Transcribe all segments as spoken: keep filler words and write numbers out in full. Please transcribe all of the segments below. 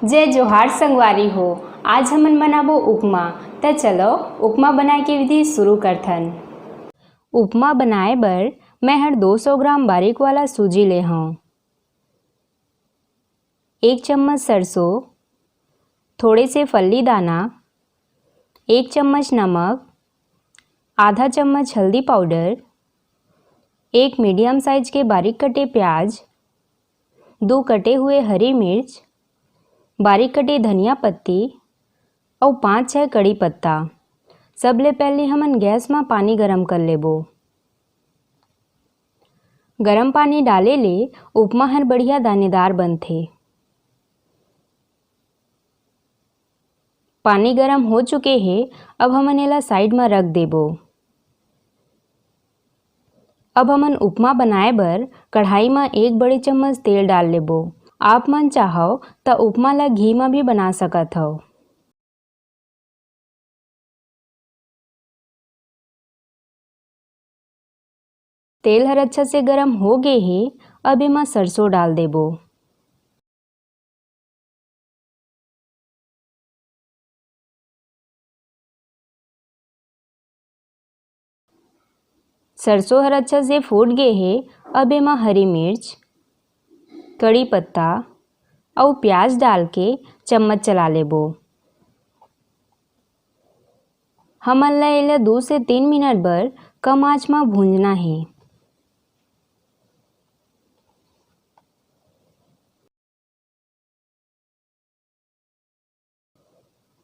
जय जोहार संगवारी हो, आज हमन बनाबो उपमा। त चलो, उपमा बनाए के विधि शुरू करथन। उपमा बनाए बर मैं हर दो सौ ग्राम बारीक वाला सूजी ले हौं। एक चम्मच सरसों, थोड़े से फल्ली दाना, एक चम्मच नमक, आधा चम्मच हल्दी पाउडर, एक मीडियम साइज के बारीक कटे प्याज, दो कटे हुए हरी मिर्च, बारीक कटे धनिया पत्ती अउ पाँच छै कड़ी पत्ता। सबले पहले हमन गैस म पानी गरम कर लेबो। गरम पानी डाले ले उपमा हर बढ़िया दानेदार बनथे। पानी गरम हो चुके हे, अब हमन एला साइड म रख देबो। अब हमन उपमा बनाए बर कढ़ाई म एक बड़े चम्मच तेल डाल लेबो। आप मन चाहव त उपमा ला घी म भी बना सकत हव। तेल हर अच्छा से गरम हो गे हे, अब एमा सरसों डाल देबो। सरसों हर अच्छा से फूट गे हे, अब एमा हरी मिर्च, कड़ी पत्ता अउ प्याज डाल के चम्मच चला लेबो। हमन ला एला दू से तीन मिनट बर कम आंच म भूंजना हे।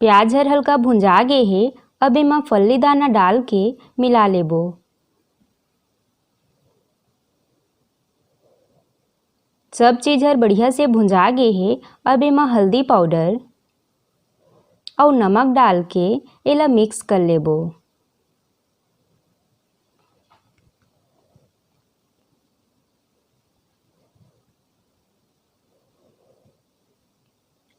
प्याज हर हल्का भुंजा गे हे, अब एमा फल्ली दाना डाल के मिला लेबो। सब चीज हर बढ़िया से भुंजा गे हे, अब एमा हल्दी पाउडर अउ नमक डाल के एला मिक्स कर लेबो।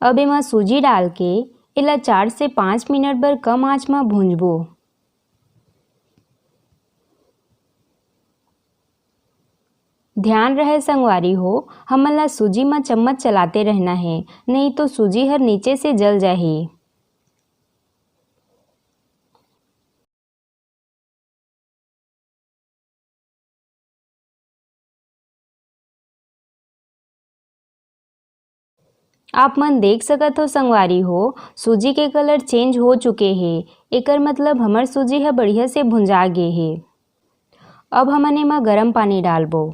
अब एमा सूजी डाल के एला चार से पाँच मिनट बर कम आंच म भूंजबो। ध्यान रहे संगवारी हो, हमन ला सूजी म चम्मच चलाते रहना हे, नहीं तो सूजी हर नीचे से जल जाही। आप मन देख सकत हो संगवारी हो, सूजी के कलर चेंज हो चुके हे, एकर मतलब हमर सूजी ह बढ़िया से भुंजा गे हे। अब हमन एमा गरम पानी डालबो।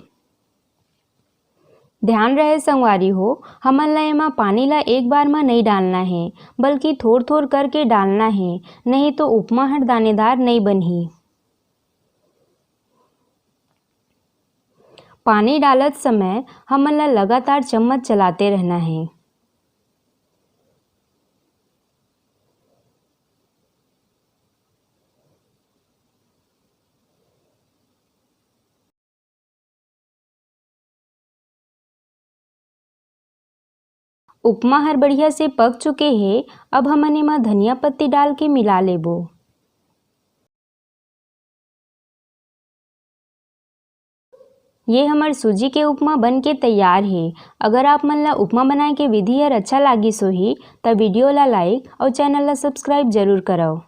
ध्यान रहे संगवारी हो, हमन ला एमा पानी ला एक बार म नइ डालना हे, बल्कि थोर-थोर करके डालना हे, नहीं तो उपमा हर दानेदार नइ बनही। पानी डालत समय हमन ला लगातार चम्मच चलाते रहना हे। उपमा हर बढ़िया से पक चुके हे, अब हमन एमा धनिया पत्ती डाल के मिला लेबो। ये हमर सूजी के उपमा बन के तैयार हे। अगर आप मन ला उपमा बनाए के विधि हर अच्छा लागिस होही, त वीडियो ला like अउ चैनल ला subscribe जरूर करव।